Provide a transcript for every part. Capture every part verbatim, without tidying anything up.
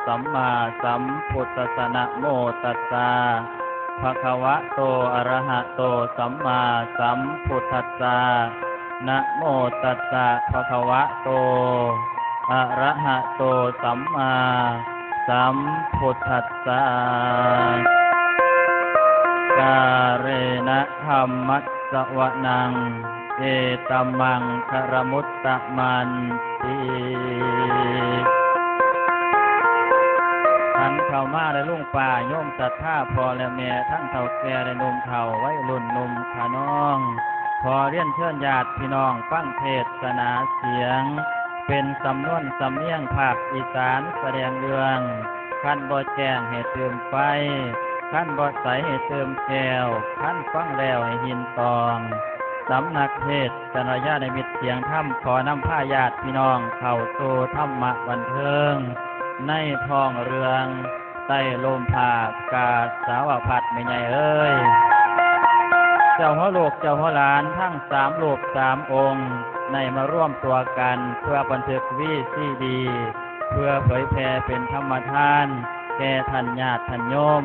สัมมาสัมพุทธัสสะ นะโมตัสสะ ภะคะวะโต อะระหะโต สัมมาสัมพุทธัสสะ นะโมตัสสะ ภะคะวะโต อะระหะโต สัมมาสัมพุทธัสสะ กาเรนะธัมมัสสวนัง เอตมมังคะละมุตตะมันติ หันเข้ามาและลุงป้าโยมศรัทธาพ่อและแม่ทั้งเฒ่าแก่และหนุ่มเฒ่าวัยรุ่นหนุ่มขะน้อง ขอเรียนเชิญญาติพี่น้องฟังเทศนาเสียง เป็นสำนวนสำเนียงภาคอีสานแสดงเรื่อง คันบ่แจ้งให้เติมไฟ คันบ่ใสให้เติมแก้ว คันฟังแล้วให้หินตอง สำนักเทศน์กัลยาณมิตรเสียงธรรมขอนำพาญาติพี่น้องเข้าสู่ธรรมะบันเทิง ในท้องเรื่องใต้ลมผ้ากาสาวพัดแม่ใหญ่เอ้ย เจ้าหัวลูกเจ้าหัวหลานทั้งสามรูปสามองค์ได้มารวมตัวกันเพื่อบันทึกวีซีดี เพื่อเผยแผ่เป็นธรรมทานแก่ท่านญาติท่านโยม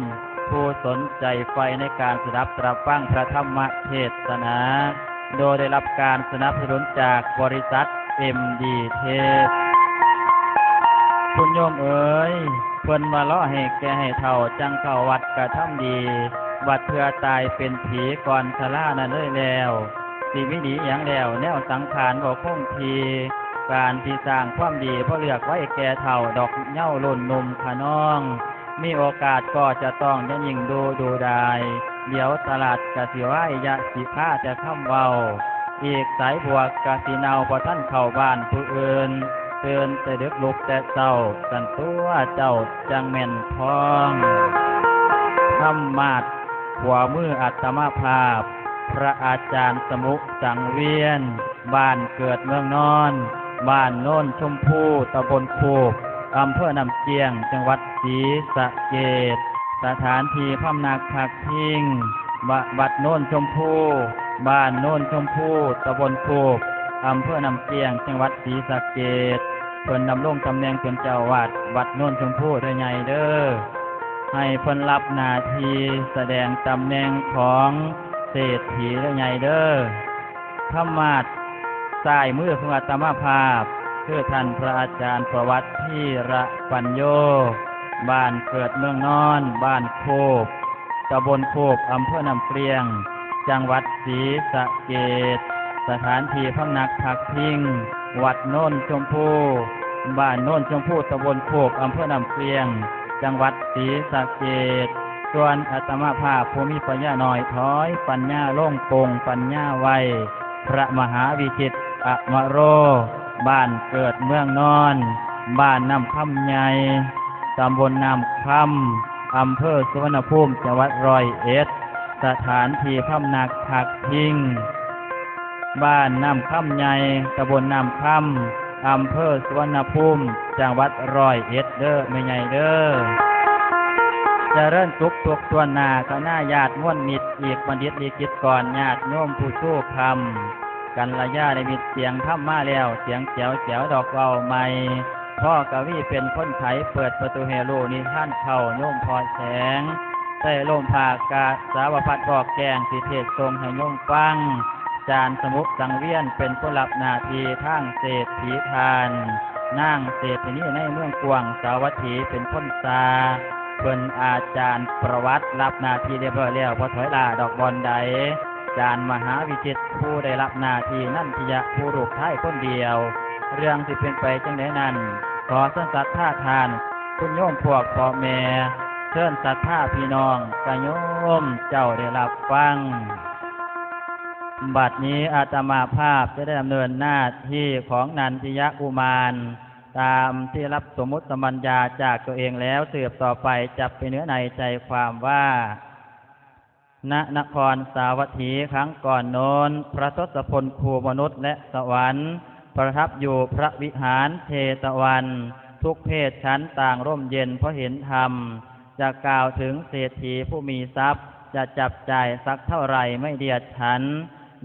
ผู้สนใจใฝ่ในการสดับตรับฟังพระธรรมเทศนา โดยได้รับการสนับสนุนจากบริษัท เอ็มดี เทศ คุณโยมเอ๋ย เพิ่นว่าเลาะให้แก่ให้เฒ่าจังเข้าวัดกระทำดี บัดเทื่อตายเป็นผีก่อนชรานั้นเลยแล้ว สิมีดีหยังแล้ว แนวสังขารบ่คงที่ การที่สร้างความดีบ่เลือกไว้แก่เฒ่าดอกเยาว์รุ่นหนุ่มขะน้อง มีโอกาสก็จะต้องอย่ายิ่งดูดูดาย เดี๋ยวตลาดกะสิวายยะสิพาแต่คำเว้า อีกสายบวกกะสิเน่าบ่ทันเข้าบ้านผู้อื่น ตื่นแต่ดึกลุกแต่เช้า สั่นตัวเจ้าจังแม่นทอง ธรรมาสน์ ขวามืออาตมาภาพ พระอาจารย์สมุสังเวียน บ้านเกิดเมืองนอน บ้านโนนชมพู ตำบลโคก อำเภอน้ำเกี้ยง จังหวัดศรีสะเกษ สถานที่พำนักพักพิง บ- วัดโนนชมพู บ้านโนนชมพู ตำบลโคก อำเภอน้ำเกี้ยง จังหวัดศรีสะเกษ เพิ่นดำรงตำแหน่งเป็นเจ้าวัดวัดโนนชมพูเด้อใหญ่เด้อ ให้เพิ่นรับหน้าที่แสดงตำแหน่งของเศรษฐีเด้อใหญ่เด้อ ธรรมาสน์ซ้ายมือของอาตมาภาพ คือท่านพระอาจารย์ประวัติธีระปัญโญ บ้านเกิดเมืองนอน บ้านโคก ตำบลโคก อำเภอน้ำเกลี้ยง จังหวัดศรีสะเกษ สถานที่พำนักพักพิง วัดโนนชมพู บ้านโนนชมพู ตำบลโคก อำเภอน้ำเกลี้ยง จังหวัดศรีสะเกษ ส่วนอาตมาภาพผู้มีปัญญาน้อยถอยปัญญาลงปงปัญญาไว้ พระมหาวิจิตรอมโร บ้านเกิดเมืองนอน บ้านน้ำคำใหญ่ ตำบลน้ำคำ อำเภอสุวรรณภูมิ จังหวัดร้อยเอ็ด สถานที่พำนักพักพิง บ้านน้ำคำใหญ่ ตำบลน้ำคำ อำเภอสุวรรณภูมิ จังหวัดร้อยเอ็ดเด้อแม่ใหญ่เด้อ เจริญสุขทุกทั่วหน้า คณะญาติมวลมิตร อีกบัณฑิตลีกิจกร ญาติโยมผู้สู้คำ กัลยาณมิตรเสียงธรรมมาแล้ว เสียงแจ๋วแจ๋วดอกเว้าใหม่ พ่อกวีเป็นคนไขเปิดประตูให้รู้นิทานเข้า โยมพ่อแสง ใต้ลมผ้ากาสาวพัดบอกแกงสิเทศน์ส่งให้โยมฟัง จารย์สมุสังเวียนเป็นผู้รับหน้าที่ทางเศรษฐีทาน นางเศรษฐินีในเมืองกวางสาวัตถีเป็นคนซา เพิ่นอาจารย์ประวัติรับหน้าที่เรียบร้อยแล้ว บ่ถอยหล้าดอกบ่อนใด จารย์มหาวิจิตรผู้ได้รับหน้าที่นันทิยะผู้ลูกชายคนเดียว เรื่องสิเป็นไปจังใดนั้น ขอเชิญศรัทธาทาน คุณโยมพวกพ่อแม่ เชิญศรัทธาพี่น้องกะโยมเจ้าได้รับฟัง บัดนี้อาตมาภาพจะได้ดำเนินหน้าที่ของนันทิยะกุมาร ตามที่รับสมมุติสัมปัญญาจากตัวเองแล้ว สืบต่อไปจับไปเนื้อในใจความว่า ณ นครสาวัตถี ครั้งก่อนโน้น พระทศพล ครูมนุษย์และสวรรค์ ประทับอยู่พระวิหารเชตวัน ทุกเพศชั้นต่างร่มเย็นเพราะเห็นธรรม จะกล่าวถึงเศรษฐีผู้มีทรัพย์ จะจับจ่ายสักเท่าไหร่ไม่เดียดฉัน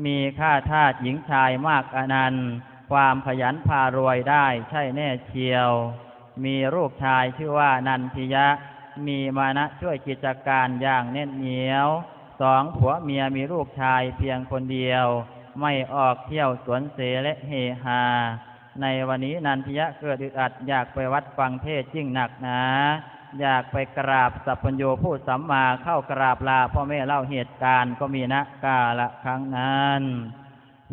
มีข้าทาสหญิงชายมากอนันต์ ความขยันพารวยได้ใช่แน่เชียว มีลูกชายชื่อว่านันทิยะ มีมานะช่วยกิจการอย่างแน่นเหนียว สองผัวเมียมีลูกชายเพียงคนเดียว ไม่ออกเที่ยวสวนเสและเฮฮา ในวันนี้นันทิยะเกิดอึดอัดอยากไปวัดฟังเทศน์ยิ่งนักหนา อยากไปกราบสัพพัญญูผู้สัมมา เข้ากราบลาพ่อแม่เล่าเหตุการณ์ก็มีณกาละครั้งนั้น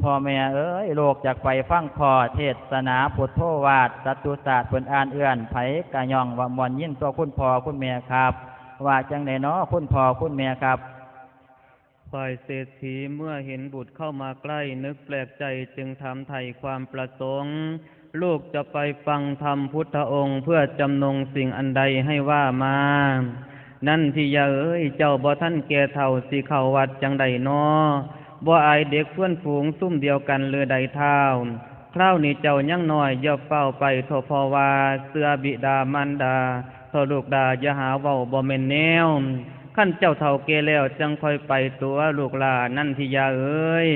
พ่อแม่เอ๋ย ลูกอยากไปฟังข้อเทศนาพุทโธวาท สัตตุศาสตร์เพิ่นอ่านเอื้อน ไผกะย่องว่าม่วนยินตัวคุณพ่อคุณแม่ครับ ว่าจั่งใดน้อคุณพ่อคุณแม่ครับ ฝ่ายเศรษฐีเมื่อเห็นบุตรเข้ามาใกล้ นึกแปลกใจจึงถามไถ่ความประสงค์ ลูกจะไปฟังธรรมพุทธองค์ เพื่อจำนงสิ่งอันใดให้ว่ามา นันทิยะเอ๋ย เจ้าบ่ทันแก่เฒ่า สิเข้าวัดจั่งใดน้อ บ่อายเด็กเพื่อนฝูงซุมเดียวกันหรือใดท้าว คราวนี้เจ้ายังน้อย อย่าฟ้าวไปเถาะ เพราะว่าเชื่อบิดามารดา เถาะลูกหล่า อย่าหาเว้าบ่แม่นแนว คันเจ้าเฒ่าแก่แล้วจั่งค่อยไปตั๋วลูกหล่า นันทิยะเอ๋ย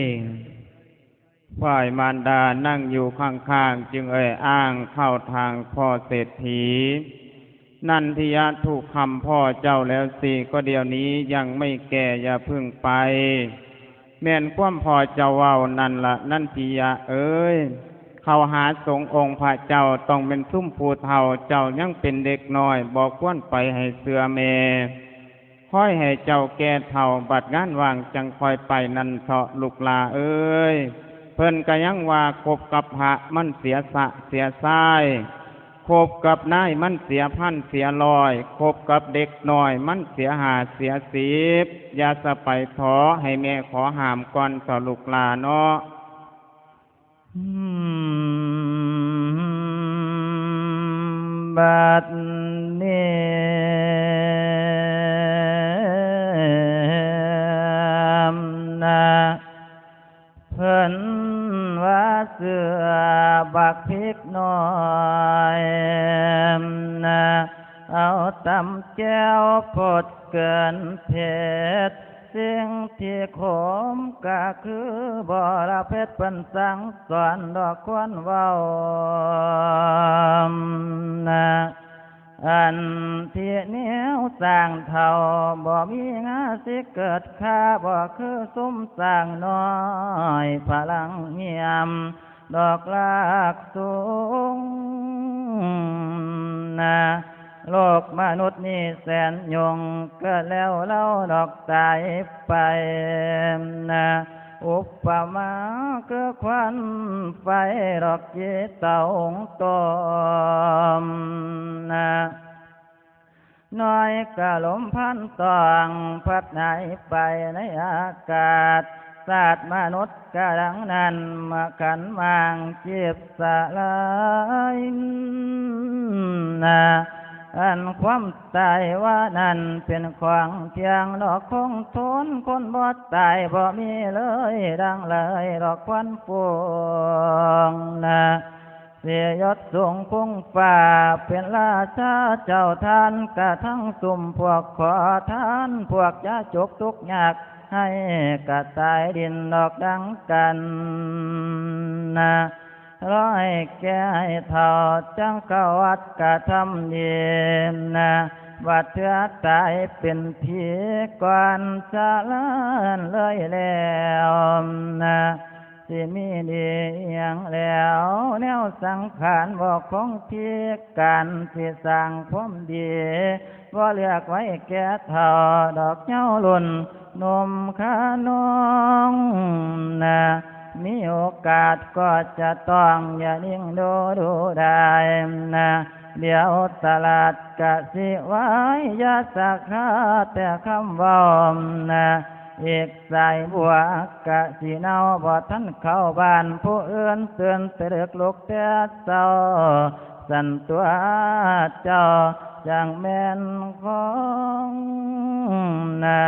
ฝ่ายมารดานั่งอยู่ข้างๆ จึงเอ่ยอ้างเข้าทางพ่อเศรษฐี นันทิยะ ถูกคำพ่อเจ้าแล้วสิ ก็เดี๋ยวนี้ยังไม่แก่ อย่าเพิ่งไป แม่นความพ่อเจ้าเว้านั่นละ นันทิยะเอ๋ย เข้าหาสงฆ์องค์พระเจ้าต้องแม่นซุมผู้เฒ่า เจ้ายังเป็นเด็กน้อย บ่ควรไปให้เชื่อแม่ คอยให้เจ้าแก่เฒ่า บัดงานว่างจั่งค่อยไปนั่นเถาะลูกหล่าเอ๋ย เพิ่นกะยังว่าคบกับพระมันเสียสะเสียสาย คบกับนายมันเสียพันเสียร้อย คบกับเด็กน้อยมันเสียห้าเสียสิบ อย่าสะไปเถาะ ให้แม่ขอห้ามก่อนเถาะลูกหล่าเนาะ อืม บัดนี้นะ เพิ่นว่าเสื้อบักพริกน้อยนะ เอาตำแจ่วโพดเกินเผ็ด สิ่งที่ขมก็คือบ่ละเพ็ด เพิ่นสั่งสอนดอกควรเว้านะ อันที่แนวสร้างเฒ่าบ่มีงาสิเกิดค่า บ่คือซุมสร้างน้อยพลังเหี่ยม ดอกลากสูงนะ โลกมนุษย์นี่แสนยง เกิดแล้วเล่าดอกตายไปนะ อุปมาคือควันไฟดอกจิตตาองค์ตมนะ น้อยกะลมพันตองพัดหายไปในอากาศ ศาสตร์มนุษย์กะดังนั้น เมื่อขันหมางจีบสลายนะ อันความตายว่านั้นเป็นของเที่ยงดอกคงทน คนบ่ตายบ่มีเลยดังเลยดอกควันฝูงนะ สิยศสูงคงฟ้า เป็นราชาเจ้าทาน กะทั้งซุมพวกขอทาน พวกยาจกทุกข์ยาก ให้กะตายดินดอกดังกันนะ ร้อยแก่ให้เฒ่า จั่งเข้าวัดกะทำดีนะ บัดเทื่อตายเป็นผีก่อนสะลานเลยแล้วนะ สิมีดีอิหยังแล้ว แนวสังขารบ่คงที่ การสิสร้างความดี บ่เลือกไว้แก่เฒ่า ดอกเยาว์รุ่นหนุ่มขะนองนะ มีโอกาสก็จะต้องอย่านิ่งดูดูดายนะ เดี๋ยวตลาดกะสิวาย อย่าสักขาแต่คำเว้านะ อีกสายบัวกะสิเน่า บ่ทันเข้าบ้านผู้อื่น ตื่นแต่ดึกลุกแต่เช้า สั่นตัวเจ้าจั่งแม่นของนะ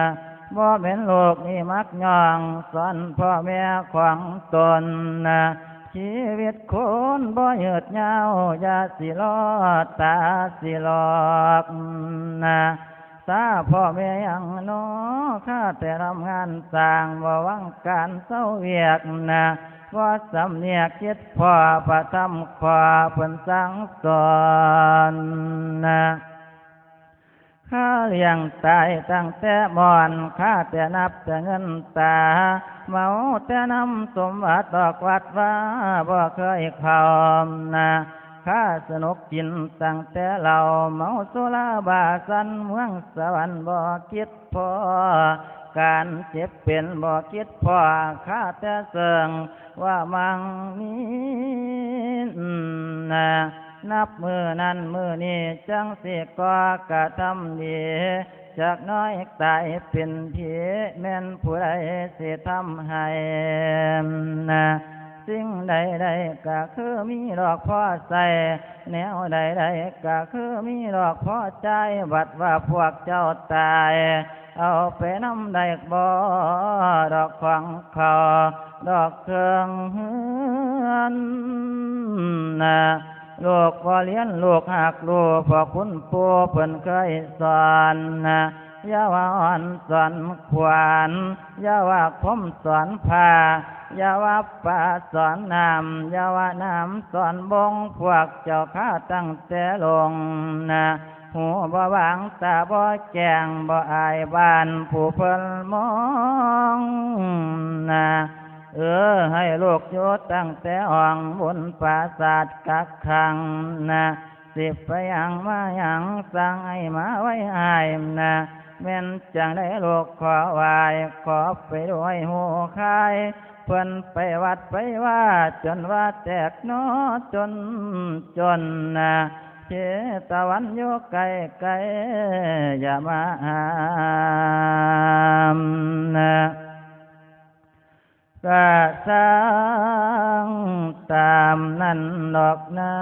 บ่แม่นลูกนี่มักย่อง สอนพ่อแม่ของตนนะ ชีวิตคนบ่ยืดยาว อย่าสิรอตาสิหลอกนะ สาพ่อแม่ยังน้อ ข้าแต่ทำงานสร้าง บ่หวังการเซาเวียกนะ บ่สำเนียกคิดพ้อพระธรรมข้อเพิ่นสั่งสอนนะ ข้าเลี้ยงตายตั้งแต่มอน ข้าแต่นับแต่เงินตา เมาแต่น้ำสมบัติดอกวัดว่าบ่เคยเข้านะ ข้าสนุกกินตั้งแต่เหล้า เมาสุราบ้าสั่นเมืองสวรรค์บ่คิดพ้อ การเจ็บเป็นบ่คิดพ้อ ข้าแต่เสิงว่ามังมีนะ นับมื้อนั้นมื้อนี้จั่งสิก่อกระทำดี จักน้อยตายเป็นผี แม่นผู้ใดสิทำให้นะ สิ่งใดๆก็คือมีดอกพอใส่ แนวใดๆก็คือมีดอกพอจ่าย บัดว่าพวกเจ้าตาย เอาไปนำได้บ่ ดอกของเขา ดอกเครื่องเฮือนนะ ลูกบ่เรียนลูกหักรู้ เพราะคุณปู่เพิ่นเคยสอนนะ อย่าว่าอ่อนสอนขวัญ อย่าว่าคมสอนผ้า อย่าว่าป่าสอนน้ำ อย่าว่าน้ำสอนบง พวกเจ้าข้าตั้งแต่ลงนะ หูบ่หว่างตาบ่แจ้ง บ่อายบ้านผู้เพิ่นมองนะ เออ ให้ลูกอยู่ตั้งแต่ห้องบนปราสาทกักขังนะ สิไปหยังมาหยัง สั่งให้มาไว้อ้ายนะ แม่นจั่งใดลูกขอไหว้ ขอไปด้วยหูคาย เพิ่นไปวัดไปว่า จนว่าแตกหนอ จน จนนะ เทตะวันอยู่ใกล้ๆ อย่ามาห้ามนะ กะสั่งตามนั้นดอกนะ